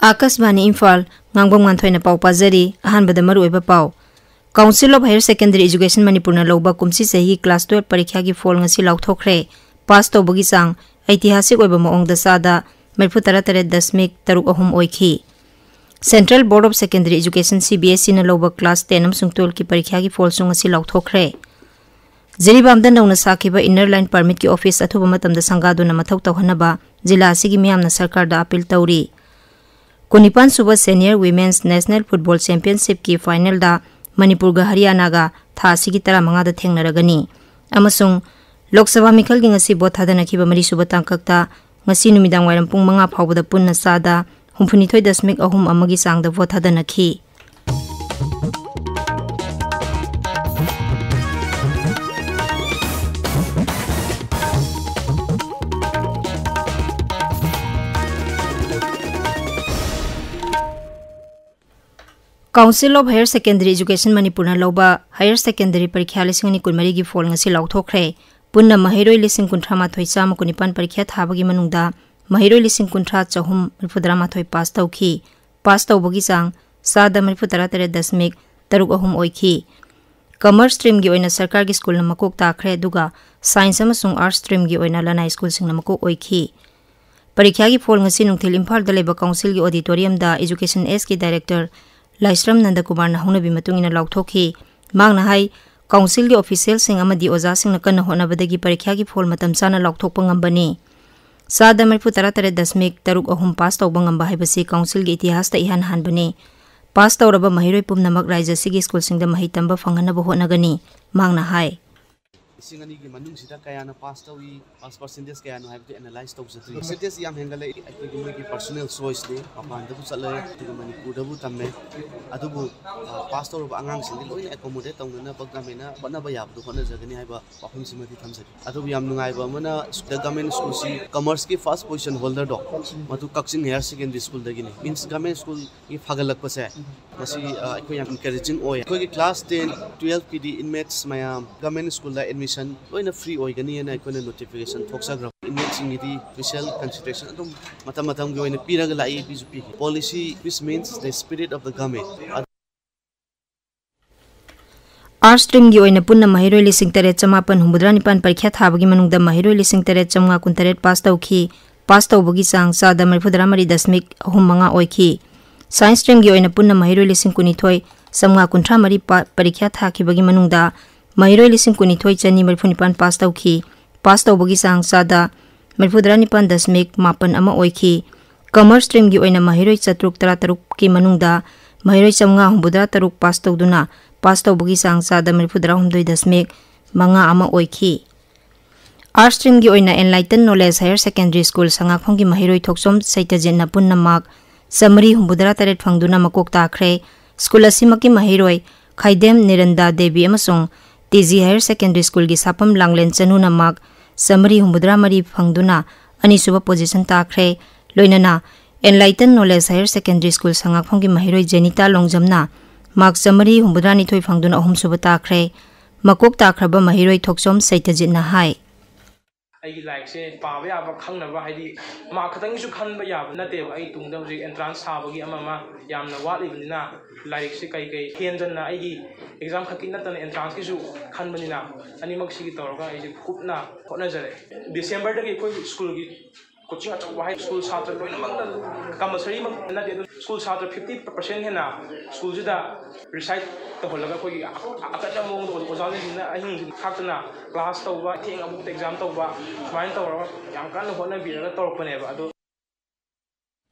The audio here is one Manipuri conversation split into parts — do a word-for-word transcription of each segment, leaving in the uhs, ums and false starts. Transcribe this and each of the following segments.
ꯑꯥꯀꯥꯁꯕꯥꯅꯤ ꯏꯝꯐꯥꯜ, ꯉꯥꯡꯕꯝ ꯉꯥꯟꯊꯣꯏꯅ ꯄꯥꯎ ꯄꯥꯖꯔꯤ꯫ ꯑꯍꯥꯟꯕꯗ ꯃꯔꯨꯑꯣꯏꯕ ꯄꯥꯎ꯫ Council of Higher Secondary Education ꯃꯅꯤꯄꯨꯔꯅ ꯂꯧꯕ ꯀꯨꯝꯁꯤ ꯆꯍꯤꯒꯤ class twelve ꯄꯔꯤꯈ꯭ꯌꯥꯒꯤ ꯐꯣꯜ ꯉꯁꯤ ꯂꯥꯎꯊꯣꯛꯈ꯭ꯔꯦ꯫ ꯄꯥꯁ ꯇꯧꯕꯒꯤ ꯆꯥꯡ ꯑꯩꯇꯤꯍꯥꯁꯤꯛ ꯑꯣꯏꯕ ꯃꯑꯣꯡꯗ ꯆꯥꯗ ꯃꯔꯤꯐꯨ ꯇꯔꯥ ꯇꯔꯦꯠ ꯗꯁꯃꯤꯛ ꯇꯔꯨꯛ ꯑꯍꯨꯝ ꯑꯣꯏꯈꯤ꯫ Central Board of Secondary Education, C B S E, ꯅ ꯂꯧꯕ class ten ꯑꯃꯁꯨꯡ twelve ꯀꯤ ꯄꯔꯤꯈ꯭ꯌꯥꯒꯤ ꯐꯣꯜꯁꯨ ꯉꯁꯤ ꯂꯥꯎꯊꯣꯛꯈ꯭ꯔꯦ꯫ ꯖꯤꯔꯤꯕꯥꯝꯗ ꯅꯧꯅ ꯁꯥꯈꯤꯕ Inner Line Permit ꯀꯤ ꯑꯣꯐꯤꯁ ꯑꯊꯨꯕ ꯃꯇꯝꯗ ꯁꯪꯒꯥꯗꯨꯅ ꯃꯊꯧ ꯇꯧꯍꯟꯅꯕ ꯖꯤꯂꯥ ꯑꯁꯤꯒꯤ ꯃꯤꯌꯥꯝꯅ ꯁꯔꯀꯥꯔꯗ ꯑꯥꯄꯤꯜ ꯇꯧꯔꯤ꯫ ꯀꯨꯟꯅꯤꯄꯥꯟ ꯁꯨꯕ Senior Women's National Football Championship ꯀꯤ final ꯗ ꯃꯅꯤꯄꯨꯔꯒ ꯍꯔꯤꯌꯥꯅꯥꯒ ꯊꯥ ꯑꯁꯤꯒꯤ ꯇꯔꯥꯃꯉꯥꯗ ꯊꯦꯡꯅꯔꯒꯅꯤ꯫ ꯑꯃꯁꯨꯡ ꯂꯣꯛ ꯁꯚꯥ ꯃꯤꯈꯜꯒꯤ ꯉꯁꯤ ꯚꯣꯠ ꯊꯥꯗꯅꯈꯤꯕ ꯃꯔꯤꯁꯨꯕ ꯇꯥꯡꯀꯛꯇ ꯉꯁꯤ ꯅꯨꯃꯤꯗꯥꯡ ꯋꯥꯏꯔꯝ ꯄꯨꯡ ꯃꯉꯥ ꯐꯥꯎꯕꯗ ꯄꯨꯟꯅ ꯆꯥꯗ ꯍꯨꯝꯐꯨꯅꯤꯊꯣꯏ ꯗꯁꯃꯤꯛ ꯑꯍꯨꯝ ꯑꯃꯒꯤ ꯆꯥꯡꯗ vote ꯊꯥꯗꯅꯈꯤ꯫ Council of Higher Secondary Education ꯃꯅꯤꯄꯨꯔꯅ ꯂꯧꯕ Higher Secondary ꯄꯔꯤꯈ꯭ꯌꯥ ꯂꯤꯁꯤꯡ ꯑꯅꯤ ꯀꯨꯟꯃꯔꯤꯒꯤ ꯐꯣꯜ ꯉꯁꯤ ꯂꯥꯎꯊꯣꯛꯈ꯭ꯔꯦ꯫ ꯄꯨꯟꯅ ꯃꯍꯩꯔꯣꯏ ꯂꯤꯁꯤꯡ ꯀꯨꯟꯊ꯭ꯔꯥ ꯃꯥꯊꯣꯏ ꯆꯥꯝꯃ ꯀꯨꯟꯅꯤꯄꯥꯟ ꯄꯔꯤꯈ꯭ꯌꯥ ꯊꯥꯕꯒꯤ ꯃꯅꯨꯡꯗ ꯃꯍꯩꯔꯣꯏ ꯂꯤꯁꯤꯡ ꯀꯨꯟꯊ꯭ꯔꯥ ꯆꯍꯨꯝ ꯃꯔꯤꯐꯨ ꯇꯔꯥ ꯃꯥꯊꯣꯏ ꯄꯥꯁ ꯇꯧꯈꯤ꯫ ꯄꯥꯁ ꯇꯧꯕꯒꯤ ꯆꯥꯡ ꯆꯥꯗ ꯃꯔꯤꯐꯨ ꯇꯔꯥ ꯇꯔꯦꯠ ꯗꯁꯃꯤꯛ ꯇꯔꯨꯛ ꯑꯍꯨꯝ ꯑꯣꯏꯈꯤ꯫ Commerce stream ꯒꯤ ꯑꯣꯏꯅ ꯁꯔꯀꯥꯔꯒꯤ ꯁ꯭ꯀꯨꯜꯅ ꯃꯀꯣꯛ ꯇꯥꯈ꯭ꯔꯦ, ꯑꯗꯨꯒ Science ꯑꯃꯁꯨꯡ Arts stream ꯒꯤ ꯑꯣꯏꯅ ꯂꯅꯥꯏ ꯁ꯭ꯀꯨꯜꯁꯤꯡꯅ ꯃꯀꯣꯛ ꯑꯣꯏꯈꯤ꯫ ꯄꯔꯤꯈ꯭ꯌꯥꯒꯤ ꯐꯣꯜ ꯉꯁꯤ ꯅꯨꯡꯊꯤꯜ ꯏꯝꯐꯥꯜꯗ ꯂꯩꯕ Council ꯒꯤ auditorium ꯗ Education S ꯀꯤ Director ꯂꯥꯏꯁ꯭ꯔꯝ ꯅꯟꯗꯀꯨꯃꯥꯔꯅ ꯍꯧꯅꯕꯤ ꯃꯇꯨꯡ ꯏꯟꯅ ꯂꯥꯎꯊꯣꯛꯈꯤ꯫ ꯃꯍꯥꯛꯅ ꯍꯥꯏ, Council ꯒꯤ official ꯁꯤꯡ ꯑꯃꯗꯤ ꯑꯣꯖꯥꯁꯤꯡꯅ ꯀꯟꯅ ꯍꯣꯠꯅꯕꯗꯒꯤ ꯄꯔꯤꯈ꯭ꯌꯥꯒꯤ ꯐꯣꯜ ꯃꯇꯝ ꯆꯥꯅ ꯂꯥꯎꯊꯣꯛꯄ ꯉꯝꯕꯅꯤ꯫ ꯆꯥꯗ ꯃꯔꯤꯐꯨ ꯇꯔꯥ ꯇꯔꯦꯠ ꯗꯁꯃꯤꯛ ꯇꯔꯨꯛ ꯑꯍꯨꯝ ꯄꯥꯁ ꯇꯧꯕ ꯉꯝꯕ ꯍꯥꯏꯕꯁꯤ Council ꯒꯤ ꯏꯇꯤꯍꯥꯁꯇ ꯏꯍꯥꯟ ꯍꯥꯟꯕꯅꯤ꯫ ꯄꯥꯁ ꯇꯧꯔꯕ ꯃꯍꯩꯔꯣꯏ ꯄꯨꯝꯅꯃꯛ ꯔꯥꯖ꯭ꯌ ꯑꯁꯤꯒꯤ ꯁ꯭ꯀꯨꯜꯁꯤꯡꯗ ꯃꯍꯩ ꯇꯝꯕ ꯐꯪꯍꯟꯅꯕ ꯍꯣꯠꯅꯒꯅꯤ, ꯃꯍꯥꯛꯅ ꯍꯥꯏ꯫ ꯂꯤꯁꯤꯡ ꯑꯅꯤꯒꯤ ꯃꯅꯨꯡꯁꯤꯗ ꯀꯌꯥꯅ ꯄꯥꯁ ꯇꯧꯏ, ꯄꯥꯁ percentage ꯀꯌꯥꯅꯣ ꯍꯥꯏꯕꯗꯨ analyse ꯇꯧꯖꯗ꯭ꯔꯤ꯫ Percentage ꯌꯥꯝ ꯍꯦꯟꯒꯠꯂꯛꯏ꯫ ꯑꯩꯈꯣꯏꯒꯤ ꯃꯣꯏꯒꯤ personal choice ꯅꯤ, ꯃꯄꯥꯟꯗꯕꯨ ꯆꯠꯂꯦ, ꯑꯗꯨꯒ ꯃꯅꯤꯄꯨꯔꯗꯕꯨ ꯇꯝꯃꯦ꯫ ꯑꯗꯨꯕꯨ, ꯑ, ꯄꯥꯁ ꯇꯧꯔꯕ ꯑꯉꯥꯡꯁꯤꯡꯗꯤ ꯂꯣꯏꯅ accommodate ꯇꯧꯅꯅꯕ government ꯅ ꯍꯣꯠꯅꯕ ꯌꯥꯕꯗꯨ ꯍꯣꯠꯅꯖꯒꯅꯤ ꯍꯥꯏꯕ ꯋꯥꯐꯝꯁꯤꯃꯗꯤ ꯊꯝꯖꯒꯦ꯫ ꯑꯗꯨꯕꯨ ꯌꯥꯝ ꯅꯨꯡꯉꯥꯏꯕ ꯑꯃꯅ, ꯁꯤꯗ government school ꯁꯤ commerce ꯀꯤ first position holder ꯗꯣ, ꯃꯗꯨ ꯀꯛꯆꯤꯡ Higher Secondary School ꯗꯒꯤꯅꯤ꯫ Means government school ꯒꯤ ꯐꯒꯠꯂꯛꯄꯁꯦ, ꯃꯁꯤ, ꯑ, ꯑꯩꯈꯣꯏ ꯌꯥꯝ encouraging ꯑꯣꯏ꯫ ꯑꯩꯈꯣꯏꯒꯤ class ten, twelve ꯀꯤꯗꯤ inmates ꯃꯌꯥꯝ government school ꯗ admission ꯂꯣꯏꯅ free ꯑꯣꯏꯒꯅꯤꯅ ꯑꯩꯈꯣꯏꯅ notification ꯊꯣꯛꯆꯈ꯭ꯔꯕꯅꯤ꯫ ꯁꯤꯡꯒꯤꯗꯤ special consideration ꯑꯗꯨꯝ ꯃꯇꯝ ꯃꯇꯝꯒꯤ ꯑꯣꯏꯅ ꯄꯤꯔꯒ ꯂꯥꯛꯏ, ꯄꯤꯁꯨ ꯄꯤꯈꯤ꯫ Policy, which means the spirit of the government. Arts streamꯒꯤ ꯑꯣꯏꯅ ꯄꯨꯟꯅ ꯃꯍꯩꯔꯣꯏ ꯂꯤꯁꯤꯡ ꯇꯔꯦꯠ ꯆꯃꯥꯄꯟ ꯍꯨꯝꯐꯨꯇꯔꯥ ꯅꯤꯄꯥꯟ ꯄꯔꯤꯈ꯭ꯌꯥ ꯊꯥꯕꯒꯤ ꯃꯅꯨꯡꯗ ꯃꯍꯩꯔꯣꯏ ꯂꯤꯁꯤꯡ ꯇꯔꯦꯠ ꯆꯥꯝꯃꯉꯥ ꯀꯨꯟꯇꯔꯦꯠ ꯄꯥꯁ ꯇꯧꯈꯤ꯫ ꯄꯥꯁ ꯇꯧꯕꯒꯤ ꯆꯥꯡ ꯆꯥꯗ ꯃꯔꯤꯐꯨꯇꯔꯥ ꯃꯔꯤ ꯗꯁꯃꯤꯛ ꯑꯍꯨꯝ ꯃꯉꯥ ꯑꯣꯏꯈꯤ꯫ Science streamꯒꯤ ꯑꯣꯏꯅ ꯄꯨꯟꯅ ꯃꯍꯩꯔꯣꯏ ꯂꯤꯁꯤꯡ ꯀꯨꯟꯅꯤꯊꯣꯏ ꯆꯥꯝꯃꯉꯥ ꯀꯨꯟꯊ꯭ꯔꯥ ꯃꯔꯤ ꯄ-, ꯄꯔꯤꯈ꯭ꯌꯥ ꯊꯥꯈꯤꯕꯒꯤ ꯃꯅꯨꯡꯗ ꯃꯍꯩꯔꯣꯏ ꯂꯤꯁꯤꯡ ꯀꯨꯟꯅꯤꯊꯣꯏ ꯆꯅꯤ ꯃꯔꯤꯐꯨ ꯅꯤꯄꯥꯟ ꯄꯥꯁ ꯇꯧꯈꯤ꯫ ꯄꯥꯁ ꯇꯧꯕꯒꯤ ꯆꯥꯡ ꯆꯥꯗ ꯃꯔꯤꯐꯨꯇꯔꯥ ꯅꯤꯄꯥꯟ ꯗꯁꯃꯤꯛ ꯃꯥꯄꯟ ꯑꯃ ꯑꯣꯏꯈꯤ꯫ Commerce streamꯒꯤ ꯑꯣꯏꯅ ꯃꯍꯩꯔꯣꯏ ꯆꯥꯇ꯭ꯔꯨꯛ ꯇꯔꯥꯇꯔꯨꯛꯀꯤ ꯃꯅꯨꯡꯗ ꯃꯍꯩꯔꯣꯏ ꯆꯥꯝꯃꯉꯥ ꯍꯨꯝꯐꯨꯇꯔꯥ ꯇꯔꯨꯛ ꯄꯥꯁ ꯇꯧꯗꯨꯅ ꯄꯥꯁ ꯇꯧꯕꯒꯤ ꯆꯥꯡ ꯆꯥꯗ ꯃꯔꯤꯐꯨꯇꯔꯥ ꯍꯨꯝꯗꯣꯏ ꯗꯁꯃꯤꯛ ꯃꯉꯥ ꯑꯃ ꯑꯣꯏꯈꯤ꯫ Arts streamꯒꯤ ꯑꯣꯏꯅ Enlighten Knowledge Higher Secondary School ꯁꯉꯥꯛꯐꯝꯒꯤ ꯃꯍꯩꯔꯣꯏ ꯊꯣꯛꯆꯣꯝ ꯁꯩꯇꯖꯤꯠꯅ ꯄꯨꯟꯅ ꯃꯥꯔꯛ ꯆꯥꯃꯔꯤ ꯍꯨꯝꯐꯨꯇꯔꯥ ꯇꯔꯦꯠ ꯐꯪꯗꯨꯅ ꯃꯀꯣꯛ ꯇꯥꯈ꯭ꯔꯦ꯫ ꯁ꯭ꯀꯨꯜ ꯑꯁꯤꯃꯛꯀꯤ ꯃꯍꯩꯔꯣꯏ ꯈꯥꯏꯗꯦꯝ ꯅꯤꯔꯟꯗꯥ ꯗꯦꯕꯤ ꯑꯃꯁꯨꯡ ꯇꯤ ꯖꯤ Higher Secondary Schoolꯒꯤ ꯁꯥꯄꯝ ꯂꯥꯡꯂꯦꯟ ꯆꯅꯨꯅ ꯃꯥꯔꯛ ꯆꯥꯃꯔꯤ ꯍꯨꯝꯐꯨꯇꯔꯥ ꯃꯔꯤ ꯐꯪꯗꯨꯅ ꯑꯅꯤꯁꯨꯕ position ꯇꯥꯈ꯭ꯔꯦ꯫ ꯂꯣꯏꯅꯅ Enlighten Knowledge Higher Secondary School ꯁꯉꯥꯛꯐꯝꯒꯤ ꯃꯍꯩꯔꯣꯏ ꯖꯦꯅꯤꯇꯥ ꯂꯣꯡꯖꯝꯅ ꯃꯥꯔꯛ ꯆꯥꯃꯔꯤ ꯍꯨꯝꯐꯨꯇꯔꯥ ꯅꯤꯊꯣꯏ ꯐꯪꯗꯨꯅ ꯑꯍꯨꯝꯁꯨꯕ ꯇꯥꯈ꯭ꯔꯦ꯫ ꯃꯀꯣꯛ ꯇꯥꯈ꯭ꯔꯕ ꯃꯍꯩꯔꯣꯏ ꯊꯣꯛꯆꯣꯝ ꯁꯩꯇꯖꯤꯠꯅ ꯍꯥꯏ꯫ ꯑꯩꯒꯤ ꯂꯥꯏꯔꯤꯛꯁꯦ ꯄꯥꯕ ꯌꯥꯕ, ꯈꯪꯅꯕ, ꯍꯥꯏꯗꯤ ꯃꯥꯔꯛ ꯈꯛꯇꯪꯒꯤꯁꯨ ꯈꯟꯕ ꯌꯥꯕ ꯅꯠꯇꯦꯕ꯫ ꯑꯩ ꯇꯨꯡꯗ ꯍꯧꯖꯤꯛ entrance ꯊꯥꯕꯒꯤ ꯑꯃ ꯑꯃ ꯌꯥꯝꯅ ꯋꯥꯠꯂꯤꯕꯅꯤꯅ, ꯂꯥꯏꯔꯤꯛꯁꯦ ꯀꯩ ꯀꯩ ꯍꯦꯟꯖꯟꯅ ꯑꯩꯒꯤ exam ꯈꯛꯀꯤ ꯅꯠꯇꯅ entrance ꯀꯤꯁꯨ ꯈꯟꯕꯅꯤꯅ, ꯑꯅꯤꯃꯛꯁꯤꯒꯤ ꯇꯧꯔꯒ ꯑꯩꯁꯦ ꯀꯨꯞꯅ ꯍꯣꯠꯅꯖꯔꯦ꯫ December ꯗꯒꯤ ꯑꯩꯈꯣꯏ ꯁ꯭ꯀꯨꯜꯒꯤ coaching ꯑꯆꯧꯕ ꯍꯥꯏ, ꯁ꯭ꯀꯨꯜ ꯁꯥꯇ꯭ꯔ ꯂꯣꯏꯅꯃꯛꯅ, compulsory ꯃꯛ ꯅꯠꯇꯦ, ꯑꯗꯨ ꯁ꯭ꯀꯨꯜ ꯁꯥꯇ꯭ꯔ fifty percent ꯍꯦꯟꯅ ꯁ꯭ꯀꯨꯜꯁꯤꯗ recite ꯇꯧꯍꯜꯂꯒ ꯑꯩꯈꯣꯏꯒꯤ ꯑꯀꯟꯕ ꯃꯑꯣꯡꯗ ꯑꯣꯖꯥꯁꯤꯡꯁꯤꯅ ꯑꯍꯤꯡ ꯅꯨꯡꯊꯤꯜ ꯈꯥꯛꯇꯅ class ꯇꯧꯕ, ꯊꯦꯡꯉꯐꯥꯎꯗ exam ꯇꯧꯕ, ꯁꯨꯃꯥꯏꯅ ꯇꯧꯔꯒ ꯌꯥꯝ ꯀꯟꯅ ꯍꯣꯠꯅꯕꯤꯔꯒ ꯇꯧꯔꯛꯄꯅꯦꯕ꯫ ꯑꯗꯣ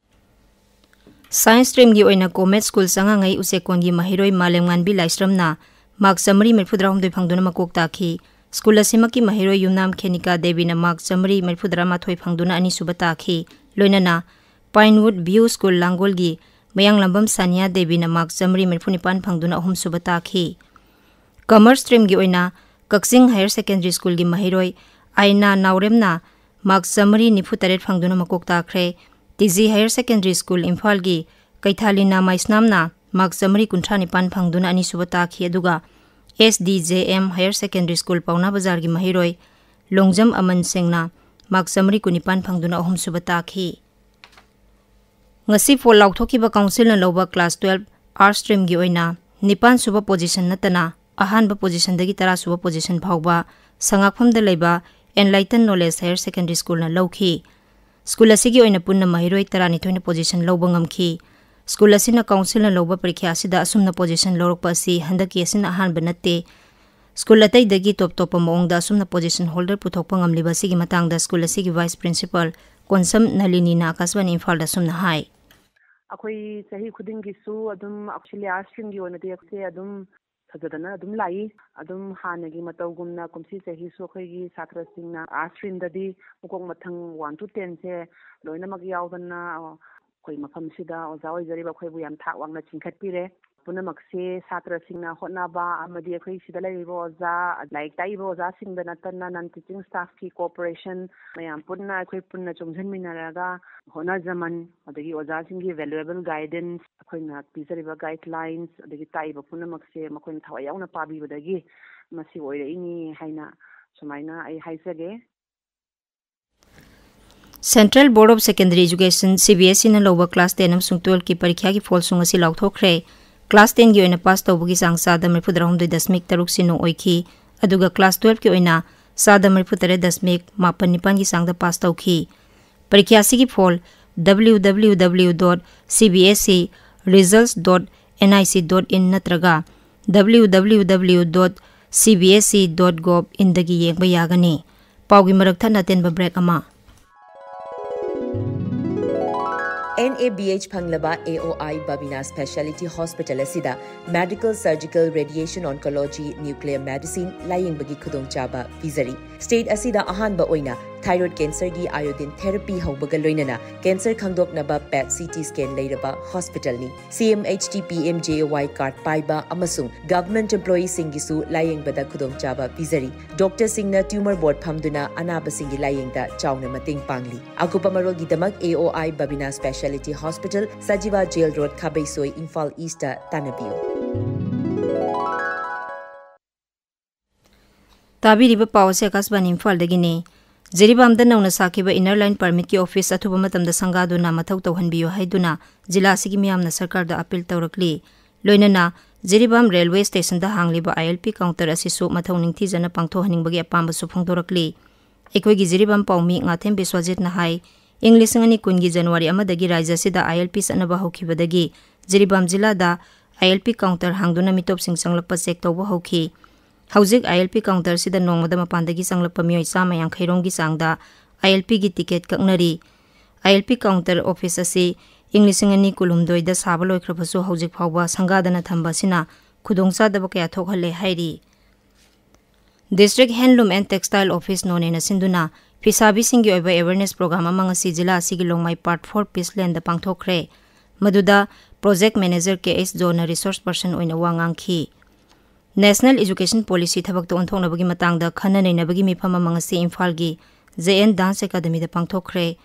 Science streamꯒꯤ ꯑꯣꯏꯅ Comet School ꯆꯉꯥꯉꯩ ꯎꯆꯦꯛꯀꯣꯟꯒꯤ ꯃꯍꯩꯔꯣꯏ ꯃꯥꯂꯦꯝꯉꯥꯟꯕꯤ ꯂꯥꯏꯁ꯭ꯔꯝꯅ ꯃꯥꯔꯛ ꯆꯥꯃꯔꯤ ꯃꯔꯤꯐꯨꯇꯔꯥꯍꯨꯝꯗꯣꯏ ꯐꯪꯗꯨꯅ ꯃꯀꯣꯛ ꯇꯥꯈꯤ꯫ ꯁ꯭ꯀꯨꯜ ꯑꯁꯤꯃꯛꯀꯤ ꯃꯍꯩꯔꯣꯏ ꯌꯨꯝꯅꯥꯝ ꯈꯦꯅꯤꯀꯥ ꯗꯦꯕꯤꯅ ꯃꯥꯔꯛ ꯆꯥꯃꯔꯤ ꯃꯔꯤꯐꯨꯇꯔꯥꯃꯥꯊꯣꯏ ꯐꯪꯗꯨꯅ ꯑꯅꯤꯁꯨꯕ ꯇꯥꯈꯤ꯫ ꯂꯣꯏꯅꯅ Pinewood View School ꯂꯥꯡꯒꯣꯜꯒꯤ ꯃꯌꯥꯡꯂꯝꯕꯝ ꯁꯥꯅꯤꯌꯥ ꯗꯦꯕꯤꯅ ꯃꯥꯔꯛ ꯆꯥꯃꯔꯤ ꯃꯔꯤꯐꯨꯅꯤꯄꯥꯟ ꯐꯪꯗꯨꯅ ꯑꯍꯨꯝꯁꯨꯕ ꯇꯥꯈꯤ꯫ Commerce streamꯒꯤ ꯑꯣꯏꯅ ꯀꯛꯆꯤꯡ Higher Secondary Schoolꯒꯤ ꯃꯍꯩꯔꯣꯏ ꯑꯥꯏꯅꯥ ꯅꯥꯎꯔꯦꯝꯅ ꯃꯥꯔꯛ ꯆꯥꯃꯔꯤ ꯅꯤꯐꯨꯇꯔꯦꯠ ꯐꯪꯗꯨꯅ ꯃꯀꯣꯛ ꯇꯥꯈ꯭ꯔꯦ꯫ T G Higher Secondary School ꯏꯝꯐꯥꯜꯒꯤ ꯀꯩꯊꯥꯂꯤꯅꯥ ꯃꯩꯁꯅꯥꯝꯅ ꯃꯥꯔꯛ ꯆꯥꯃꯔꯤ ꯀꯨꯟꯊ꯭ꯔꯥ ꯅꯤꯄꯥꯟ ꯐꯪꯗꯨꯅ ꯑꯅꯤꯁꯨꯕ ꯇꯥꯈꯤ, ꯑꯗꯨꯒ S D J M Higher Secondary School ꯄꯥꯎꯅꯥ ꯕꯖꯥꯔꯒꯤ ꯃꯍꯩꯔꯣꯏ ꯂꯣꯡꯖꯝ ꯑꯃꯟ ꯁꯤꯡꯅ ꯃꯥꯔꯛ ꯆꯥꯃꯔꯤ ꯀꯨꯟꯅꯤꯄꯥꯟ ꯐꯪꯗꯨꯅ ꯑꯍꯨꯝꯁꯨꯕ ꯇꯥꯈꯤ꯫ ꯉꯁꯤ ꯐꯣꯜ ꯂꯥꯎꯊꯣꯛꯈꯤꯕ ꯀꯥꯎꯟꯁꯤꯜꯅ ꯂꯧꯕ ꯀ꯭ꯂꯥꯁ ꯇꯨꯌꯦꯜꯐ ꯑꯥꯔꯠꯁ ꯁ꯭ꯇ꯭ꯔꯤꯝꯒꯤ ꯑꯣꯏꯅ ꯅꯤꯄꯥꯟ ꯁꯨꯕ ꯄꯣꯖꯤꯁꯟ ꯅꯠꯇꯅ ꯑꯍꯥꯟꯕ ꯄꯣꯖꯤꯁꯟꯗꯒꯤ ꯇꯔꯥ ꯁꯨꯕ ꯄꯣꯖꯤꯁꯟ ꯐꯥꯎꯕ ꯁꯉꯥꯛꯐꯝꯗ ꯂꯩꯕ ꯑꯦꯟꯂꯥꯏꯇꯟ ꯅꯣꯂꯦꯖ ꯍꯥꯌꯔ ꯁꯦꯀꯦꯟꯗꯔꯤ ꯁ꯭ꯀꯨꯜꯅ ꯂꯧꯈꯤ꯫ ꯁ꯭ꯀꯨꯜ ꯑꯁꯤꯒꯤ ꯑꯣꯏꯅ ꯄꯨꯟꯅ ꯃꯍꯩꯔꯣꯏ ꯇꯔꯥꯅꯤꯊꯣꯏꯅ ꯄꯣꯖꯤꯁꯟ ꯂꯧꯕ ꯉꯝꯈꯤ꯫ ꯁ꯭ꯀꯨꯜ ꯑꯁꯤꯅ ꯀꯥꯎꯟꯁꯤꯜꯅ ꯂꯧꯕ ꯄꯔꯤꯈ꯭ꯌꯥ ꯑꯁꯤꯗ ꯑꯁꯨꯝꯅ ꯄꯣꯖꯤꯁꯟ ꯂꯧꯔꯛꯄ ꯑꯁꯤ ꯍꯟꯗꯛꯀꯤ ꯑꯁꯤꯅ ꯑꯍꯥꯟꯕ ꯅꯠꯇꯦ꯫ ꯁ꯭ꯀꯨꯜ ꯑꯇꯩꯗꯒꯤ ꯇꯣꯞ ꯇꯣꯞꯄ ꯃꯑꯣꯡꯗ ꯑꯁꯨꯝꯅ ꯄꯣꯖꯤꯁꯟ ꯍꯣꯜꯗꯔ ꯄꯨꯊꯣꯛꯄ ꯉꯝꯂꯤꯕ ꯑꯁꯤꯒꯤ ꯃꯇꯥꯡꯗ ꯁ꯭ꯀꯨꯜ ꯑꯁꯤꯒꯤ ꯚꯥꯏꯁ ꯄ꯭ꯔꯤꯟꯁꯤꯄꯥꯜ ꯀꯣꯟꯁꯝ ꯅꯂꯤꯅꯤꯅ ꯑꯥꯀꯥꯁꯕꯥꯅꯤ ꯏꯝꯐꯥꯜꯗ ꯑꯁꯨꯝꯅ ꯍꯥꯏ꯫ ꯑꯩꯈꯣꯏ ꯆꯍꯤ ꯈꯨꯗꯤꯡꯒꯤꯁꯨ ꯑꯗꯨꯝ ꯑꯣꯛꯁꯤꯂꯤꯌꯥꯔ ꯁ꯭ꯇ꯭ꯔꯤꯝꯒꯤ ꯑꯣꯏꯅꯗꯤ ꯑꯩꯈꯣꯏꯁꯦ ꯑꯗꯨꯝ ꯐꯖꯗꯅ ꯑꯗꯨꯝ ꯂꯥꯛꯏ꯫ ꯑꯗꯨꯝ ꯍꯥꯟꯅꯒꯤ ꯃꯇꯧꯒꯨꯝꯅ ꯀꯨꯝꯁꯤ ꯆꯍꯤꯁꯨ ꯑꯩꯈꯣꯏꯒꯤ ꯁꯥꯇ꯭ꯔꯁꯤꯡꯅ ꯑꯥꯔꯠꯁ ꯁ꯭ꯇ꯭ꯔꯤꯝꯗꯗꯤ ꯃꯀꯣꯛ ꯃꯊꯪ ꯋꯥꯟ ꯇꯨ ꯇꯦꯟꯁꯦ ꯂꯣꯏꯅꯃꯛ ꯌꯥꯎꯗꯅ, ꯑ, ꯑꯩꯈꯣꯏ ꯃꯐꯝꯁꯤꯗ ꯑꯣꯖꯥ ꯑꯣꯏꯖꯔꯤꯕ ꯑꯩꯈꯣꯏꯕꯨ ꯌꯥꯝ ꯊꯥꯛ ꯋꯥꯡꯅ ꯆꯤꯡꯈꯠꯄꯤꯔꯦ꯫ ꯄꯨꯝꯅꯃꯛꯁꯦ ꯁꯥꯇ꯭ꯔꯁꯤꯡꯅ ꯍꯣꯠꯅꯕ ꯑꯃꯗꯤ ꯑꯩꯈꯣꯏ ꯁꯤꯗ ꯂꯩꯔꯤꯕ ꯑꯣꯖꯥ, ꯂꯥꯏꯔꯤꯛ ꯇꯥꯛꯏꯕ ꯑꯣꯖꯥꯁꯤꯡꯗ ꯅꯠꯇꯅ non teaching staffꯀꯤ cooperation ꯃꯌꯥꯝ ꯄꯨꯟꯅ ꯑꯩꯈꯣꯏ ꯄꯨꯟꯅ ꯆꯣꯡꯁꯤꯟꯃꯤꯟꯅꯔꯒ ꯍꯣꯠꯅꯖꯃꯟ ꯑꯗꯒꯤ ꯑꯣꯖꯥꯁꯤꯡꯒꯤ valuable guidance, ꯑꯩꯈꯣꯏꯅ ꯄꯤꯖꯔꯤꯕ guidelines ꯑꯗꯒꯤ ꯇꯥꯛꯏꯕ ꯄꯨꯝꯅꯃꯛꯁꯦ ꯃꯈꯣꯏꯅ ꯊꯋꯥꯏ ꯌꯥꯎꯅ ꯄꯥꯕꯤꯕꯗꯒꯤ ꯃꯁꯤ ꯑꯣꯏꯔꯛꯏꯅꯤ ꯍꯥꯏꯅ ꯁꯨꯃꯥꯏꯅ ꯑꯩ ꯍꯥꯏꯖꯒꯦ꯫ Central Board of Secondary Education, CBSEꯅ ꯂꯧꯕ ꯀ꯭ꯂꯥꯁ ꯇꯦꯟ ꯑꯃꯁꯨꯡ ꯇꯨꯌꯦꯜꯐꯀꯤ ꯄꯔꯤꯈ꯭ꯌꯥꯒꯤ ꯐꯣꯜꯁꯤꯡ ꯑꯁꯤ ꯂꯥꯎꯊꯣꯛꯈ꯭ꯔꯦ꯫ ꯀ꯭ꯂꯥꯁ ꯇꯦꯟꯒꯤ ꯑꯣꯏꯅ ꯄꯥꯁ ꯇꯧꯕꯒꯤ ꯆꯥꯡ ꯆꯥꯗ ꯃꯔꯤꯐꯨꯇꯔꯥꯍꯨꯝꯗꯣꯏ ꯗꯁꯃꯤꯛ ꯇꯔꯨꯛ ꯁꯤꯅꯣ ꯑꯣꯏꯈꯤ, ꯑꯗꯨꯒ ꯀ꯭ꯂꯥꯁ ꯇꯨꯌꯦꯜꯐꯀꯤ ꯑꯣꯏꯅ ꯆꯥꯗ ꯃꯔꯤꯐꯨꯇꯔꯦꯠ ꯗꯁꯃꯤꯛ ꯃꯥꯄꯟ ꯅꯤꯄꯥꯟꯒꯤ ꯆꯥꯡꯗ ꯄꯥꯁ ꯇꯧꯈꯤ꯫ ꯄꯔꯤꯈ꯭ꯌꯥ ꯑꯁꯤꯒꯤ phone www dot cbseresults dot nic dot in ꯅꯠꯇ꯭ꯔꯒ www dot cbse dot gov inꯗꯒꯤ ꯌꯦꯡꯕ ꯌꯥꯒꯅꯤ꯫ ꯄꯥꯎꯒꯤ ꯃꯔꯛ ꯊꯠꯅ ꯑꯇꯦꯟꯕ ꯕ꯭ꯔꯦꯛ ꯑꯃ꯫ NABH ꯐꯪꯂꯕ AOI Babina Speciality Hospital ꯑꯁꯤꯗ medical, surgical, radiation oncology, nuclear medicine ꯂꯥꯌꯦꯡꯕꯒꯤ ꯈꯨꯗꯣꯡꯆꯥꯕ ꯄꯤꯖꯔꯤ꯫ State ꯑꯁꯤꯗ ꯑꯍꯥꯟꯕ ꯑꯣꯏꯅ thyroid cancerꯒꯤ iodine therapy ꯍꯧꯕꯒ ꯂꯣꯏꯅꯅ cancer ꯈꯪꯗꯣꯛꯅꯕ PET CT scan ꯂꯩꯔꯕ hospitalꯅꯤ꯫ CMHT PMJAY card ꯄꯥꯏꯕ ꯑꯃꯁꯨꯡ government employeeꯁꯤꯡꯒꯤꯁꯨ ꯂꯥꯌꯦꯡꯕꯗ ꯈꯨꯗꯣꯡꯆꯥꯕ ꯄꯤꯖꯔꯤ꯫ ꯗꯣꯛꯇꯔꯁꯤꯡꯅ tumor board ꯐꯝꯗꯨꯅ ꯑꯅꯥꯕꯁꯤꯡꯒꯤ ꯂꯥꯌꯦꯡꯗ ꯆꯥꯎꯅ ꯃꯇꯦꯡ ꯄꯥꯡꯂꯤ꯫ ꯑꯀꯨꯞꯄ ꯃꯔꯣꯜꯒꯤꯗꯃꯛ AOI Babina Speciality Hospital, Sajiwa Jail Road, ꯈꯥꯕꯩꯁꯣꯏ, Imphal Eastꯇ ꯇꯥꯟꯅꯕꯤꯌꯨ꯫ ꯇꯥꯕꯤꯔꯤꯕ ꯄꯥꯎ ꯑꯁꯤ ꯑꯥꯀꯥꯁꯕꯥꯅꯤ ꯏꯝꯐꯥꯜꯗꯒꯤꯅꯤ꯫ ꯖꯤꯔꯤꯕꯥꯝꯗ ꯅꯧꯅ ꯁꯥꯈꯤꯕ Inner Line Permitꯀꯤ office ꯑꯊꯨꯕ ꯃꯇꯝꯗ ꯁꯪꯒꯥꯗꯨꯅ ꯃꯊꯧ ꯇꯧꯍꯟꯕꯤꯌꯨ ꯍꯥꯏꯗꯨꯅ ꯖꯤꯂꯥ ꯑꯁꯤꯒꯤ ꯃꯤꯌꯥꯝꯅ ꯁꯔꯀꯥꯔꯗ appeal ꯇꯧꯔꯛꯂꯤ꯫ ꯂꯣꯏꯅꯅ ꯖꯤꯔꯤꯕꯥꯝ railway stationꯗ ꯍꯥꯡꯂꯤꯕ ILP counter ꯑꯁꯤꯁꯨ ꯃꯊꯧ ꯅꯤꯡꯊꯤꯖꯅ ꯄꯥꯡꯊꯣꯛꯍꯟꯅꯤꯡꯕꯒꯤ ꯑꯄꯥꯝꯕꯁꯨ ꯐꯣꯡꯗꯣꯔꯛꯂꯤ꯫ ꯑꯩꯈꯣꯏꯒꯤ ꯖꯤꯔꯤꯕꯥꯝ ꯄꯥꯎꯃꯤ ꯉꯥꯊꯦꯝ ꯕꯤꯁ꯭ꯋꯥꯖꯤꯠꯅ ꯍꯥꯏ, ꯏꯪ ꯂꯤꯁꯤꯡ ꯑꯅꯤ ꯀꯨꯟꯒꯤ January ꯑꯃꯗꯒꯤ ꯔꯥꯖ꯭ꯌ ꯑꯁꯤꯗ ILP ꯆꯠꯅꯕ ꯍꯧꯈꯤꯕꯗꯒꯤ ꯖꯤꯔꯤꯕꯥꯝ ꯖꯤꯂꯥꯗ ILP counter ꯍꯥꯡꯗꯨꯅ ꯃꯤꯇꯣꯞꯁꯤꯡ ꯆꯪꯂꯛꯄ check ꯇꯧꯕ ꯍꯧꯈꯤ꯫ ꯍꯧꯖꯤꯛ ILP counterꯁꯤꯗ ꯅꯣꯡꯃꯗ ꯃꯄꯥꯟꯗꯒꯤ ꯆꯪꯂꯛꯄ ꯃꯤꯑꯣꯏ ꯆꯥꯝꯃ ꯌꯥꯡꯈꯩ ꯔꯣꯝꯒꯤ ꯆꯥꯡꯗ ILPꯒꯤ ticket ꯀꯛꯅꯔꯤ꯫ ILP counter office ꯑꯁꯤ ꯏꯪ ꯂꯤꯁꯤꯡ ꯑꯅꯤ ꯀꯨꯟꯍꯨꯝꯗꯣꯏꯗ ꯁꯥꯕ ꯂꯣꯏꯈ꯭ꯔꯕꯁꯨ ꯍꯧꯖꯤꯛ ꯐꯥꯎꯕ ꯁꯪꯒꯥꯗꯅ ꯊꯝꯕ ꯑꯁꯤꯅ ꯈꯨꯗꯣꯡꯆꯥꯗꯕ ꯀꯌꯥ ꯊꯣꯛꯍꯜꯂꯦ ꯍꯥꯏꯔꯤ꯫ District Handloom and Textile Office ꯅꯣꯅꯦꯅ ꯁꯤꯟꯗꯨꯅ ꯐꯤꯁꯥꯕꯤꯁꯤꯡꯒꯤ ꯑꯣꯏꯕ awareness program ꯑꯃ ꯉꯁꯤ ꯖꯤꯂꯥ ꯑꯁꯤꯒꯤ ꯂꯣꯡꯃꯥꯏ Part four Peace Landꯗ ꯄꯥꯡꯊꯣꯛꯈ꯭ꯔꯦ꯫ ꯃꯗꯨꯗ project manager K H ꯖꯣꯟꯅ resource person ꯑꯣꯏꯅ ꯋꯥ ꯉꯥꯡꯈꯤ꯫ National Education Policy ꯊꯕꯛꯇ ꯑꯣꯟꯊꯣꯛꯅꯕꯒꯤ ꯃꯇꯥꯡꯗ ꯈꯟꯅ ꯅꯩꯅꯕꯒꯤ ꯃꯤꯐꯝ ꯑꯃ ꯉꯁꯤ ꯏꯝꯐꯥꯜꯒꯤ J N Dance Academyꯗ ꯄꯥꯡꯊꯣꯛꯈ꯭ꯔꯦ꯫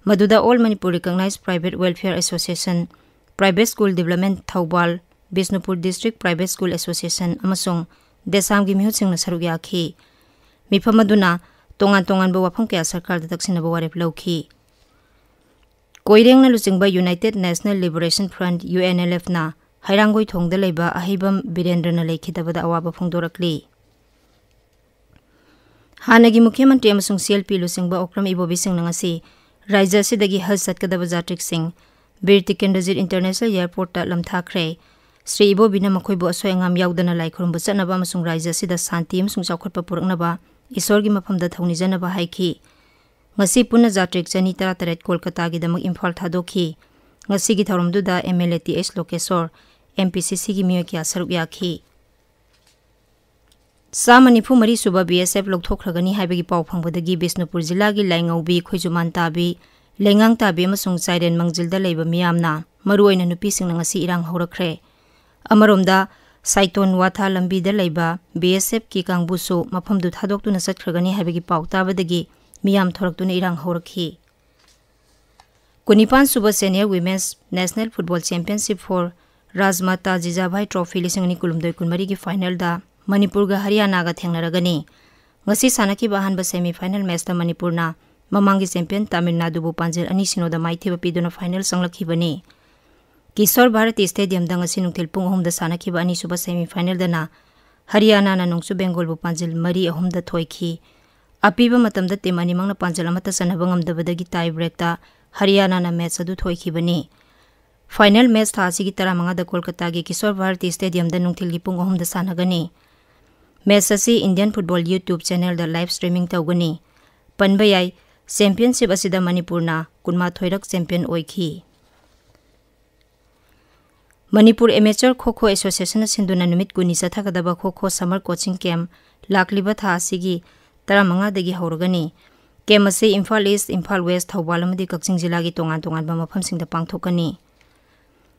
ꯃꯗꯨꯗ All Manipur Recognized Private Welfare Association, Private School Development Thoubal, Bishnupur District Private School Association ꯑꯃꯁꯨꯡ ꯗꯦꯁꯥꯝꯒꯤ ꯃꯤꯍꯨꯠꯁꯤꯡꯅ ꯁꯔꯨꯛ ꯌꯥꯈꯤ꯫ ꯃꯤꯐꯝ ꯑꯗꯨꯅ ꯇꯣꯉꯥꯟ ꯇꯣꯉꯥꯟꯕ ꯋꯥꯐꯝ ꯀꯌꯥ ꯁꯔꯀꯥꯔꯗ ꯇꯛꯁꯤꯟꯅꯕ ꯋꯥꯔꯦꯞ ꯂꯧꯈꯤ꯫ ꯀꯣꯏꯔꯦꯡꯅ ꯂꯨꯆꯤꯡꯕ United National Liberation Front, UNLFꯅ ꯍꯩꯔꯥꯡꯒꯣꯏꯊꯣꯡꯗ ꯂꯩꯕ ꯑꯍꯩꯕꯝ ꯕꯤꯔꯦꯟꯗ꯭ꯔꯅ ꯂꯩꯈꯤꯗꯕꯗ ꯑꯋꯥꯕ ꯐꯣꯡꯗꯣꯔꯛꯂꯤ꯫ ꯍꯥꯟꯅꯒꯤ ꯃꯨꯈ꯭ꯌ ꯃꯟꯇ꯭ꯔꯤ ꯑꯃꯁꯨꯡ CLP ꯂꯨꯆꯤꯡꯕ ꯑꯣꯀ꯭ꯔꯝ ꯏꯕꯣꯕꯤꯁꯤꯡꯅ ꯉꯁꯤ ꯔꯥꯖ꯭ꯌ ꯑꯁꯤꯗꯒꯤ ꯍꯖ ꯆꯠꯀꯗꯕ ꯖꯥꯇ꯭ꯔꯤꯛꯁꯤꯡ ꯕꯤꯔ ꯇꯤꯀꯦꯟꯗ꯭ꯔꯖꯤꯠ International Airportꯇ ꯂꯝꯊꯥꯈ꯭ꯔꯦ꯫ ꯁ꯭ꯔꯤ ꯏꯕꯣꯕꯤꯅ ꯃꯈꯣꯏꯕꯨ ꯑꯁꯣꯏ ꯑꯉꯥꯝ ꯌꯥꯎꯗꯅ ꯂꯥꯏ ꯈꯨꯔꯨꯝꯕ ꯆꯠꯅꯕ ꯑꯃꯁꯨꯡ ꯔꯥꯖ꯭ꯌ ꯑꯁꯤꯗ ꯁꯥꯟꯇꯤ ꯑꯃꯁꯨꯡ ꯆꯥꯎꯈꯠꯄ ꯄꯨꯔꯛꯅꯕ ꯏꯁꯣꯔꯒꯤ ꯃꯐꯝꯗ ꯊꯧꯅꯤꯖꯅꯕ ꯍꯥꯏꯈꯤ꯫ ꯉꯁꯤ ꯄꯨꯟꯅ ꯖꯥꯇ꯭ꯔꯤꯛ ꯆꯅꯤ ꯇꯔꯥꯇꯔꯦꯠ ꯀꯣꯜꯀꯇꯥꯒꯤꯗꯃꯛ ꯏꯝꯐꯥꯜ ꯊꯥꯗꯣꯛꯈꯤ꯫ ꯉꯁꯤꯒꯤ ꯊꯧꯔꯝꯗꯨꯗ MLA Th ꯂꯣꯀꯦꯁꯣꯔ, MPCCꯒꯤ ꯃꯤꯑꯣꯏ ꯀꯌꯥ ꯁꯔꯨꯛ ꯌꯥꯈꯤ꯫ ꯆꯥꯝꯃ ꯅꯤꯐꯨ ꯃꯔꯤ ꯁꯨꯕ BSF ꯂꯧꯊꯣꯛꯈ꯭ꯔꯒꯅꯤ ꯍꯥꯏꯕꯒꯤ ꯄꯥꯎ ꯐꯪꯕꯗꯒꯤ ꯕꯤꯁꯅꯨꯄꯨꯔ ꯖꯤꯂꯥꯒꯤ ꯂꯥꯏꯉꯧꯕꯤ, ꯈꯣꯏꯖꯨꯃꯥꯟ ꯇꯥꯕꯤ, ꯂꯩꯉꯥꯡ ꯇꯥꯕꯤ ꯑꯃꯁꯨꯡ ꯆꯥꯏꯔꯦꯟ ꯃꯥꯡꯖꯤꯜꯗ ꯂꯩꯕ ꯃꯤꯌꯥꯝꯅ, ꯃꯔꯨꯑꯣꯏꯅ ꯅꯨꯄꯤꯁꯤꯡꯅ ꯉꯁꯤ ꯏꯔꯥꯡ ꯍꯧꯔꯛꯈ꯭ꯔꯦ꯫ ꯑꯃꯔꯣꯝꯗ, ꯁꯥꯏꯇꯣꯟ ꯋꯥꯊꯥ ꯂꯝꯕꯤꯗ ꯂꯩꯕ BSFꯀꯤ ꯀꯥꯡꯕꯨꯁꯨ ꯃꯐꯝꯗꯨ ꯊꯥꯗꯣꯛꯇꯨꯅ ꯆꯠꯈ꯭ꯔꯒꯅꯤ ꯍꯥꯏꯕꯒꯤ ꯄꯥꯎ ꯇꯥꯕꯗꯒꯤ ꯃꯤꯌꯥꯝ ꯊꯣꯔꯛꯇꯨꯅ ꯏꯔꯥꯡ ꯍꯧꯔꯛꯈꯤ꯫ ꯀꯨꯟꯅꯤꯄꯥꯟ ꯁꯨꯕ Senior Women's National Football Championship for Rajmata Jijabhai Trophy ꯂꯤꯁꯤꯡ ꯑꯅꯤ ꯀꯨꯟꯍꯨꯝꯗꯣꯏ ꯀꯨꯟꯃꯔꯤꯒꯤ finalꯗ ꯃꯅꯤꯄꯨꯔꯒ ꯍꯔꯤꯌꯥꯅꯥꯒ ꯊꯦꯡꯅꯔꯒꯅꯤ꯫ ꯉꯁꯤ ꯁꯥꯟꯅꯈꯤꯕ ꯑꯍꯥꯟꯕ semi final matchꯇ ꯃꯅꯤꯄꯨꯔꯅ ꯃꯃꯥꯡꯒꯤ champion ꯇꯥꯃꯤꯜ ꯅꯥꯗꯨꯕꯨ ꯄꯥꯟꯖꯤꯜ ꯑꯅꯤ ꯁꯤꯅꯣꯗ ꯃꯥꯏꯊꯤꯕ ꯄꯤꯗꯨꯅ final ꯆꯪꯂꯛꯈꯤꯕꯅꯤ꯫ ꯀꯤꯁꯣꯔ ꯚꯥꯔꯇꯤ Stadiumꯗ ꯉꯁꯤ ꯅꯨꯡꯊꯤꯜ ꯄꯨꯡ ꯑꯍꯨꯝꯗ ꯁꯥꯟꯅꯈꯤꯕ ꯑꯅꯤꯁꯨꯕ semi finalꯗꯅ ꯍꯔꯤꯌꯥꯅꯥꯅ ꯅꯣꯡꯆꯨ ꯕꯦꯡꯒꯣꯜꯕꯨ ꯄꯥꯟꯖꯤꯜ ꯃꯔꯤ ꯑꯍꯨꯝꯗ ꯊꯣꯏꯈꯤ꯫ ꯑꯄꯤꯕ ꯃꯇꯝꯗ team ꯑꯅꯤꯃꯛꯅ ꯄꯥꯟꯖꯤꯜ ꯑꯃꯠꯇ ꯆꯟꯅꯕ ꯉꯝꯗꯕꯗꯒꯤ tie breakꯇ ꯍꯔꯤꯌꯥꯅꯥꯅ match ꯑꯗꯨ ꯊꯣꯏꯈꯤꯕꯅꯤ꯫ Final match ꯊꯥ ꯑꯁꯤꯒꯤ ꯇꯔꯥꯃꯉꯥꯗ ꯀꯣꯜꯀꯇꯥꯒꯤ ꯀꯤꯁꯣꯔ ꯚꯥꯔꯇꯤ Stadiumꯗ ꯅꯨꯡꯊꯤꯜꯒꯤ ꯄꯨꯡ ꯑꯍꯨꯝꯗ ꯁꯥꯟꯅꯒꯅꯤ꯫ Match ꯑꯁꯤ Indian Football YouTube channelꯗ live streaming ꯇꯧꯒꯅꯤ꯫ ꯄꯟꯕ ꯌꯥꯏ, championship ꯑꯁꯤꯗ ꯃꯅꯤꯄꯨꯔꯅ ꯀꯨꯟꯃꯥꯊꯣꯏꯔꯛ champion ꯑꯣꯏꯈꯤ꯫ ꯃꯅꯤꯄꯨꯔ Amateur Kho Kho Associationꯅ ꯁꯤꯟꯗꯨꯅ ꯅꯨꯃꯤꯠ ꯀꯨꯟꯅꯤ ꯆꯠꯊꯒꯗꯕ ꯈꯣ ꯈꯣ summer coaching camp ꯂꯥꯛꯂꯤꯕ ꯊꯥ ꯑꯁꯤꯒꯤ ꯇꯔꯥꯃꯉꯥꯗꯒꯤ ꯍꯧꯔꯒꯅꯤ꯫ Camp ꯑꯁꯤ ꯏꯝꯐꯥꯜ East, ꯏꯝꯐꯥꯜ West, ꯊꯧꯕꯥꯜ ꯑꯃꯗꯤ ꯀꯛꯆꯤꯡ ꯖꯤꯂꯥꯒꯤ ꯇꯣꯉꯥꯟ ꯇꯣꯉꯥꯟꯕ ꯃꯐꯝꯁꯤꯡꯗ ꯄꯥꯡꯊꯣꯛꯀꯅꯤ꯫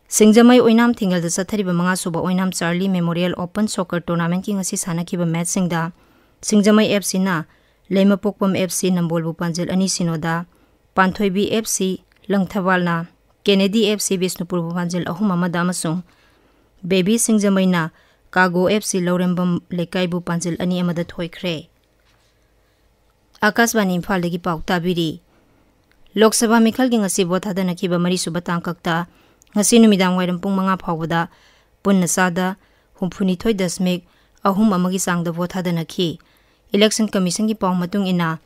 ꯁꯤꯡꯖꯃꯩ ꯑꯣꯏꯅꯥꯝ ꯊꯤꯡꯉꯦꯜꯗ ꯆꯠꯊꯔꯤꯕ ꯃꯉꯥ ꯁꯨꯕ ꯑꯣꯏꯅꯥꯝ ꯆꯥꯔꯂꯤ Memorial Open Soccer Tournamentꯀꯤ ꯉꯁꯤ ꯁꯥꯟꯅꯈꯤꯕ matchꯁꯤꯡꯗ ꯁꯤꯡꯖꯃꯩ FCꯅ ꯂꯩꯃꯄꯣꯛꯄꯝ FC ꯅꯝꯕꯣꯜꯕꯨ ꯄꯥꯟꯖꯤꯜ ꯑꯅꯤ ꯁꯤꯅꯣꯗ, ꯄꯥꯟꯊꯣꯏꯕꯤ FC ꯂꯪꯊꯕꯥꯜꯅ Kennedy FC ꯕꯤꯁꯅꯨꯄꯨꯔꯕꯨ ꯄꯥꯟꯖꯤꯜ ꯑꯍꯨꯝ ꯑꯃꯗ ꯑꯃꯁꯨꯡ ꯕꯦꯕꯤ ꯁꯤꯡꯖꯃꯩꯅ ꯀꯥꯒꯣ FC ꯂꯧꯔꯦꯝꯕꯝ ꯂꯩꯀꯥꯏꯕꯨ ꯄꯥꯟꯖꯤꯜ ꯑꯅꯤ ꯑꯃꯗ ꯊꯣꯏꯈ꯭ꯔꯦ꯫ ꯑꯥꯀꯥꯁꯕꯥꯅꯤ ꯏꯝꯐꯥꯜꯗꯒꯤ ꯄꯥꯎ ꯇꯥꯕꯤꯔꯤ꯫ ꯂꯣꯛ ꯁꯚꯥ ꯃꯤꯈꯜꯒꯤ ꯉꯁꯤ ꯚꯣꯠ ꯊꯥꯗꯅꯈꯤꯕ ꯃꯔꯤꯁꯨꯕ ꯇꯥꯡꯀꯛꯇ ꯉꯁꯤ ꯅꯨꯃꯤꯗꯥꯡ ꯋꯥꯏꯔꯝ ꯄꯨꯡ ꯃꯉꯥ ꯐꯥꯎꯕꯗ ꯄꯨꯟꯅ ꯆꯥꯗ ꯍꯨꯝꯐꯨꯅꯤꯊꯣꯏ ꯗꯁꯃꯤꯛ ꯑꯍꯨꯝ ꯑꯃꯒꯤ ꯆꯥꯡꯗ ꯚꯣꯠ ꯊꯥꯗꯅꯈꯤ꯫ Election Commissionꯒꯤ ꯄꯥꯎ ꯃꯇꯨꯡ ꯏꯟꯅ,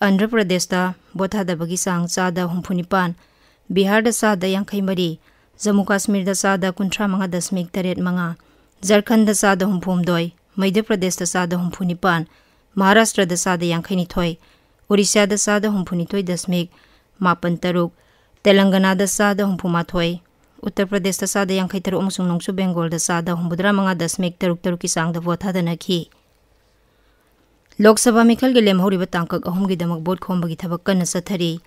ꯑꯟꯙ꯭ꯔ ꯄ꯭ꯔꯗꯦꯁꯇ ꯚꯣꯠ ꯊꯥꯗꯕꯒꯤ ꯆꯥꯡ ꯆꯥꯗ ꯍꯨꯝꯐꯨꯅꯤꯄꯥꯟ, ꯕꯤꯍꯥꯔꯗ ꯆꯥꯗ ꯌꯥꯡꯈꯩ ꯃꯔꯤ, ꯖꯝꯃꯨ ꯀꯥꯁꯃꯤꯔꯗ ꯆꯥꯗ ꯀꯨꯟꯊ꯭ꯔꯥ ꯃꯉꯥ ꯗꯁꯃꯤꯛ ꯇꯔꯦꯠ ꯃꯉꯥ, ꯖꯔꯈꯟꯗ ꯆꯥꯗ ꯍꯨꯝꯐꯨꯍꯨꯝꯗꯣꯏ, ꯃꯙ꯭ꯌ ꯄ꯭ꯔꯗꯦꯁꯇ ꯆꯥꯗ ꯍꯨꯝꯐꯨꯅꯤꯄꯥꯟ, ꯃꯍꯥꯔꯥꯁꯇ꯭ꯔꯗ ꯆꯥꯗ ꯌꯥꯡꯈꯩꯅꯤꯊꯣꯏ, ꯑꯣꯔꯤꯁꯥꯗ ꯆꯥꯗ ꯍꯨꯝꯐꯨꯅꯤꯊꯣꯏ ꯗꯁꯃꯤꯛ ꯃꯥꯄꯟ ꯇꯔꯨꯛ, ꯇꯦꯂꯪꯒꯅꯥꯗ ꯆꯥꯗ ꯍꯨꯝꯐꯨꯃꯥꯊꯣꯏ, ꯎꯠꯇꯔ ꯄ꯭ꯔꯗꯦꯁꯇ ꯆꯥꯗ ꯌꯥꯡꯈꯩ ꯇꯔꯨꯛ ꯑꯃꯁꯨꯡ ꯅꯣꯡꯆꯨꯞ ꯕꯦꯡꯒꯣꯜꯗ ꯆꯥꯗ ꯍꯨꯝꯐꯨꯇꯔꯥ ꯃꯉꯥ ꯗꯁꯃꯤꯛ ꯇꯔꯨꯛ ꯇꯔꯨꯛꯀꯤ ꯆꯥꯡꯗ ꯚꯣꯠ ꯊꯥꯗꯅꯈꯤ꯫ ꯂꯣꯛ ꯁꯚꯥ ꯃꯤꯈꯜꯒꯤ ꯂꯦꯝꯍꯧꯔꯤꯕ ꯇꯥꯡꯀꯛ ꯑꯍꯨꯝꯒꯤꯗꯃꯛ ꯚꯣꯠ ꯈꯣꯝꯕꯒꯤ ꯊꯕꯛ ꯀꯟꯅ ꯆꯠꯊꯔꯤ꯫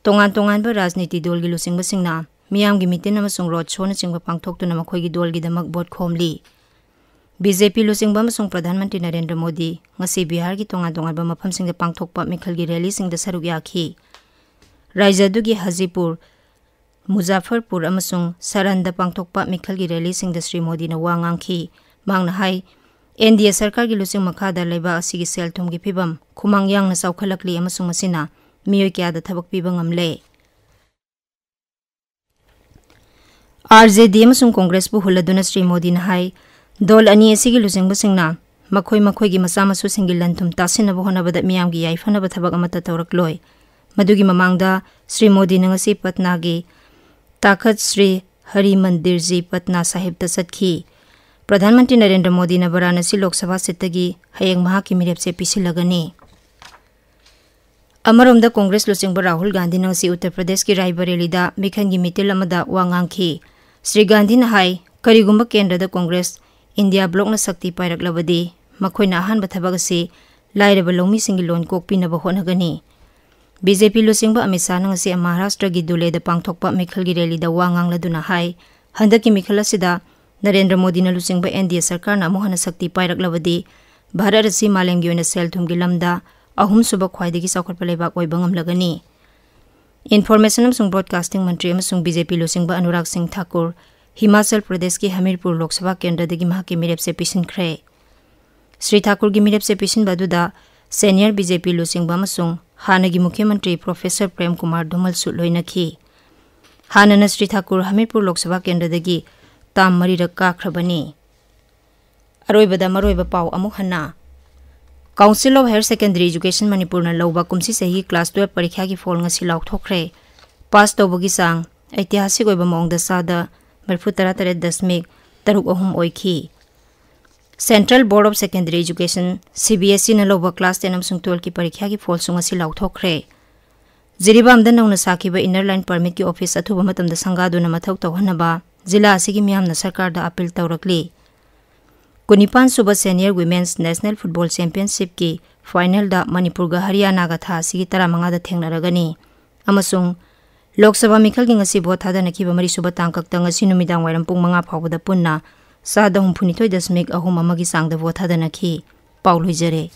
ꯇꯣꯉꯥꯟ ꯇꯣꯉꯥꯟꯕ ꯔꯥꯖꯅꯤꯇꯤ ꯗꯜꯒꯤ ꯂꯨꯆꯤꯡꯕꯁꯤꯡꯅ ꯃꯤꯌꯥꯝꯒꯤ meeting ꯑꯃꯁꯨꯡ road showꯅꯆꯤꯡꯕ ꯄꯥꯡꯊꯣꯛꯇꯨꯅ ꯃꯈꯣꯏꯒꯤ ꯗꯜꯒꯤꯗꯃꯛ ꯚꯣꯠ ꯈꯣꯝꯂꯤ꯫ BJP ꯂꯨꯆꯤꯡꯕ ꯑꯃꯁꯨꯡ ꯄ꯭ꯔꯙꯥꯟ ꯃꯟꯇ꯭ꯔꯤ ꯅꯔꯦꯟꯗ꯭ꯔ ꯃꯣꯗꯤ ꯉꯁꯤ ꯕꯤꯍꯥꯔꯒꯤ ꯇꯣꯉꯥꯟ ꯇꯣꯉꯥꯟꯕ ꯃꯐꯝꯁꯤꯡꯗ ꯄꯥꯡꯊꯣꯛꯄ ꯃꯤꯈꯜꯒꯤ rallyꯁꯤꯡꯗ ꯁꯔꯨꯛ ꯌꯥꯈꯤ꯫ ꯔꯥꯖ꯭ꯌ ꯑꯗꯨꯒꯤ ꯍꯥꯖꯤꯄꯨꯔ, ꯃꯨꯖꯥꯐꯔꯄꯨꯔ ꯑꯃꯁꯨꯡ ꯁꯔꯟꯗ ꯄꯥꯡꯊꯣꯛꯄ ꯃꯤꯈꯜꯒꯤ rallyꯁꯤꯡꯗ ꯁ꯭ꯔꯤ ꯃꯣꯗꯤꯅ ꯋꯥ ꯉꯥꯡꯈꯤ꯫ ꯃꯍꯥꯛꯅ ꯍꯥꯏ, ꯑꯦꯟ ꯗꯤ ꯑꯦ ꯁꯔꯀꯥꯔꯒꯤ ꯂꯨꯆꯤꯡ ꯃꯈꯥꯗ ꯂꯩꯕꯥꯛ ꯑꯁꯤꯒꯤ ꯁꯦꯜ ꯊꯨꯝꯒꯤ ꯐꯤꯕꯝ ꯈꯨꯃꯥꯡ ꯌꯥꯡꯅ ꯆꯥꯎꯈꯠꯂꯛꯂꯤ ꯑꯃꯁꯨꯡ ꯃꯁꯤꯅ ꯃꯤꯑꯣꯏ ꯀꯌꯥꯗ ꯊꯕꯛ ꯄꯤꯕ ꯉꯝꯂꯦ꯫ ꯑꯥꯔ ꯖꯦ ꯗꯤ ꯑꯃꯁꯨꯡ ꯀꯣꯡꯒ꯭ꯔꯦꯁꯄꯨ ꯍꯨꯜꯂꯗꯨꯅ ꯁ꯭ꯔꯤ ꯃꯣꯗꯤꯅ ꯍꯥꯏ, ꯗꯣꯜ ꯑꯅꯤ ꯑꯁꯤꯒꯤ ꯂꯨꯆꯤꯡꯕꯁꯤꯡꯅ ꯃꯈꯣꯏ ꯃꯈꯣꯏꯒꯤ ꯃꯆꯥ ꯃꯁꯨꯁꯤꯡꯒꯤ ꯂꯟ ꯊꯨꯝ ꯇꯥꯁꯤꯟꯅꯕ ꯍꯣꯠꯅꯕꯗ ꯃꯤꯌꯥꯝꯒꯤ ꯌꯥꯏꯐꯅꯕ ꯊꯕꯛ ꯑꯃꯠꯇ ꯇꯧꯔꯛꯂꯣꯏ꯫ ꯃꯗꯨꯒꯤ ꯃꯃꯥꯡꯗ ꯁ꯭ꯔꯤ ꯃꯣꯗꯤꯅ ꯉꯁꯤ ꯄꯠꯅꯥꯒꯤ ꯇꯥꯈꯠ ꯁ꯭ꯔꯤ ꯍꯔꯤ ꯃꯟꯗꯤꯔꯖꯤ ꯄꯠꯅꯥ ꯁꯥꯍꯤꯕꯇ ꯆꯠꯈꯤ꯫ ꯄ꯭ꯔꯙꯥꯟ ꯃꯟꯇ꯭ꯔꯤ ꯅꯔꯦꯟꯗ꯭ꯔ ꯃꯣꯗꯤꯅ ꯚꯥꯔꯥꯅꯥꯁꯤ ꯂꯣꯛ ꯁꯚꯥ ꯁꯤꯠꯇꯒꯤ ꯍꯌꯦꯡ ꯃꯍꯥꯛꯀꯤ ꯃꯤꯔꯦꯞꯁꯦ ꯄꯤꯁꯤꯜꯂꯒꯅꯤ꯫ ꯑꯃꯔꯣꯝꯗ ꯀꯣꯡꯒ꯭ꯔꯦꯁ ꯂꯨꯆꯤꯡꯕ ꯔꯥꯍꯨꯜ ꯒꯥꯟꯙꯤꯅ ꯉꯁꯤ ꯎꯠꯇꯔ ꯄ꯭ꯔꯗꯦꯁꯀꯤ ꯔꯥꯏꯕꯔꯦꯂꯤꯗ ꯃꯤꯈꯜꯒꯤ ꯃꯤꯇꯤꯜ ꯑꯃꯗ ꯋꯥ ꯉꯥꯡꯈꯤ꯫ ꯁ꯭ꯔꯤ ꯒꯥꯟꯙꯤꯅ ꯍꯥꯏ, ꯀꯔꯤꯒꯨꯝꯕ ꯀꯦꯟꯗ꯭ꯔꯗ ꯀꯣꯡꯒ꯭ꯔꯦꯁ ꯏꯟꯗꯤꯌꯥ ꯕ꯭ꯂꯣꯛꯅ ꯁꯛꯇꯤ ꯄꯥꯏꯔꯛꯂꯕꯗꯤ ꯃꯈꯣꯏꯅ ꯑꯍꯥꯟꯕ ꯊꯕꯛ ꯑꯁꯤ ꯂꯥꯏꯔꯕ ꯂꯧꯃꯤꯁꯤꯡꯒꯤ ꯂꯣꯟ ꯀꯣꯛꯄꯤꯅꯕ ꯍꯣꯠꯅꯒꯅꯤ꯫ ꯕꯤ ꯖꯦ ꯄꯤ ꯂꯨꯆꯤꯡꯕ ꯑꯃꯤꯠ ꯁꯥꯍꯅ ꯉꯁꯤ ꯃꯍꯥꯔꯥꯁꯇ꯭ꯔꯒꯤ ꯙꯨꯂꯦꯗ ꯄꯥꯡꯊꯣꯛꯄ ꯃꯤꯈꯜꯒꯤ ꯔꯦꯂꯤꯗ ꯋꯥ ꯉꯥꯡꯂꯗꯨꯅ ꯍꯥꯏ, ꯍꯟꯗꯛꯀꯤ ꯃꯤꯈꯜ ꯑꯁꯤꯗ ꯅꯔꯦꯟꯗ꯭ꯔ ꯃꯣꯗꯤꯅ ꯂꯨꯆꯤꯡꯕ ꯑꯦꯟ ꯗꯤ ꯑꯦ ꯁꯔꯀꯥꯔꯅ ꯑꯃꯨꯛ ꯍꯟꯅ ꯁꯛꯇꯤ ꯄꯥꯏꯔꯛꯂꯕꯗꯤ ꯚꯥꯔꯠ ꯑꯁꯤ ꯃꯥꯂꯦꯝꯒꯤ ꯑꯣꯏꯅ ꯁꯦꯜ ꯊꯨꯝꯒꯤ ꯂꯝꯗ ꯑꯍꯨꯝꯁꯨꯕ ꯈ꯭ꯋꯥꯏꯗꯒꯤ ꯆꯥꯎꯈꯠꯄ ꯂꯩꯕꯥꯛ ꯑꯣꯏꯕ ꯉꯝꯂꯒꯅꯤ꯫ ꯏꯟꯐꯣꯔꯃꯦꯁꯟ ꯑꯃꯁꯨꯡ ꯕ꯭ꯔꯣꯗꯀꯥꯁꯇꯤꯡ ꯃꯟꯇ꯭ꯔꯤ ꯑꯃꯁꯨꯡ ꯕꯤ ꯖꯦ ꯄꯤ ꯂꯨꯆꯤꯡꯕ ꯑꯅꯨꯔꯥꯒ ꯁꯤꯡ ꯊꯥꯀꯨꯔ ꯍꯤꯃꯥꯆꯜ ꯄ꯭ꯔꯗꯦꯁꯀꯤ ꯍꯃꯤꯔꯄꯨꯔ ꯂꯣꯛ ꯁꯚꯥ ꯀꯦꯟꯗ꯭ꯔꯗꯒꯤ ꯃꯍꯥꯛꯀꯤ ꯃꯤꯔꯦꯞꯁꯦ ꯄꯤꯁꯤꯟꯈ꯭ꯔꯦ꯫ ꯁ꯭ꯔꯤ ꯊꯥꯀꯨꯔꯒꯤ ꯃꯤꯔꯦꯞꯁꯦ ꯄꯤꯁꯤꯟꯕ ꯑꯗꯨꯗ ꯁꯦꯅꯤꯌꯔ ꯕꯤ ꯖꯦ ꯄꯤ ꯂꯨꯆꯤꯡꯕ ꯑꯃꯁꯨꯡ ꯍꯥꯟꯅꯒꯤ ꯃꯨꯈ꯭ꯌ ꯃꯟꯇ꯭ꯔꯤ ꯄ꯭ꯔꯣꯐꯦꯁꯔ ꯄ꯭ꯔꯦꯝ ꯀꯨꯃꯥꯔ ꯙꯨꯃꯜꯁꯨ ꯂꯣꯏꯅꯈꯤ꯫ ꯍꯥꯟꯅꯅ ꯁ꯭ꯔꯤ ꯊꯥꯀꯨꯔ ꯍꯃꯤꯔꯄꯨꯔ ꯂꯣꯛ ꯁꯚꯥ ꯀꯦꯟꯗ꯭ꯔꯗꯒꯤ ꯇꯥꯝ ꯃꯔꯤꯔꯛ ꯀꯥꯈ꯭ꯔꯕꯅꯤ꯫ ꯑꯔꯣꯏꯕꯗ ꯃꯔꯨꯑꯣꯏꯕ ꯄꯥꯎ ꯑꯃꯨꯛ ꯍꯟꯅ꯫ Council of Higher Secondary Education ꯃꯅꯤꯄꯨꯔꯅ ꯂꯧꯕ ꯀꯨꯝꯁꯤ ꯆꯍꯤꯒꯤ class twelve ꯄꯔꯤꯈ꯭ꯌꯥꯒꯤ ꯐꯣꯜ ꯉꯁꯤ ꯂꯥꯎꯊꯣꯛꯈ꯭ꯔꯦ꯫ ꯄꯥꯁ ꯇꯧꯕꯒꯤ ꯆꯥꯡ ꯑꯩꯇꯤꯍꯥꯁꯤꯛ ꯑꯣꯏꯕ ꯃꯑꯣꯡꯗ ꯆꯥꯗ ꯃꯔꯤꯐꯨ ꯇꯔꯥ ꯇꯔꯦꯠ ꯗꯁꯃꯤꯛ ꯇꯔꯨꯛ ꯑꯍꯨꯝ ꯑꯣꯏꯈꯤ꯫ Central Board of Secondary Education, C B S ꯏꯅ ꯂꯧꯕ class ten ꯑꯃꯁꯨꯡ twelve ꯀꯤ ꯄꯔꯤꯈ꯭ꯌꯥꯒꯤ ꯐꯣꯜꯁꯨ ꯉꯁꯤ ꯂꯥꯎꯊꯣꯛꯈ꯭ꯔꯦ꯫ ꯖꯤꯔꯤꯕꯥꯝꯗ ꯅꯧꯅ ꯁꯥꯈꯤꯕ Inner Line Permit ꯀꯤ office ꯑꯊꯨꯕ ꯃꯇꯝꯗ ꯁꯪꯒꯥꯗꯨꯅ ꯃꯊꯧ ꯇꯧꯍꯟꯅꯕ ꯖꯤꯂꯥ ꯑꯁꯤꯒꯤ ꯃꯤꯌꯥꯝꯅ ꯁꯔꯀꯥꯔꯗ appeal ꯇꯧꯔꯛꯂꯤ꯫ ꯀꯨꯟꯅꯤꯄꯥꯟ ꯁꯨꯕ Senior Women's National Football Championship ꯀꯤ final ꯗ ꯃꯅꯤꯄꯨꯔꯒ ꯍꯔꯤꯌꯥꯅꯥꯒ ꯊꯥ ꯑꯁꯤꯒꯤ ꯇꯔꯥꯃꯉꯥꯗ ꯊꯦꯡꯅꯔꯒꯅꯤ꯫ ꯑꯃꯁꯨꯡ ꯂꯣꯛ ꯁꯚꯥ ꯃꯤꯈꯜꯒꯤ ꯉꯁꯤ ꯚꯣꯠ ꯊꯥꯗꯅꯈꯤꯕ ꯃꯔꯤꯁꯨꯕ ꯇꯥꯡꯀꯛꯇ ꯉꯁꯤ ꯅꯨꯃꯤꯗꯥꯡ ꯋꯥꯏꯔꯝ ꯄꯨꯡ ꯃꯉꯥ ꯐꯥꯎꯕꯗ ꯄꯨꯟꯅ ꯆꯥꯗ ꯍꯨꯝꯐꯨꯅꯤꯊꯣꯏ ꯗꯁꯃꯤꯛ ꯑꯍꯨꯝ ꯑꯃꯒꯤ ꯆꯥꯡꯗ ꯚꯣꯠ ꯊꯥꯗꯅꯈꯤ꯫ ꯄꯥꯎ ꯂꯣꯏꯖꯔꯦ꯫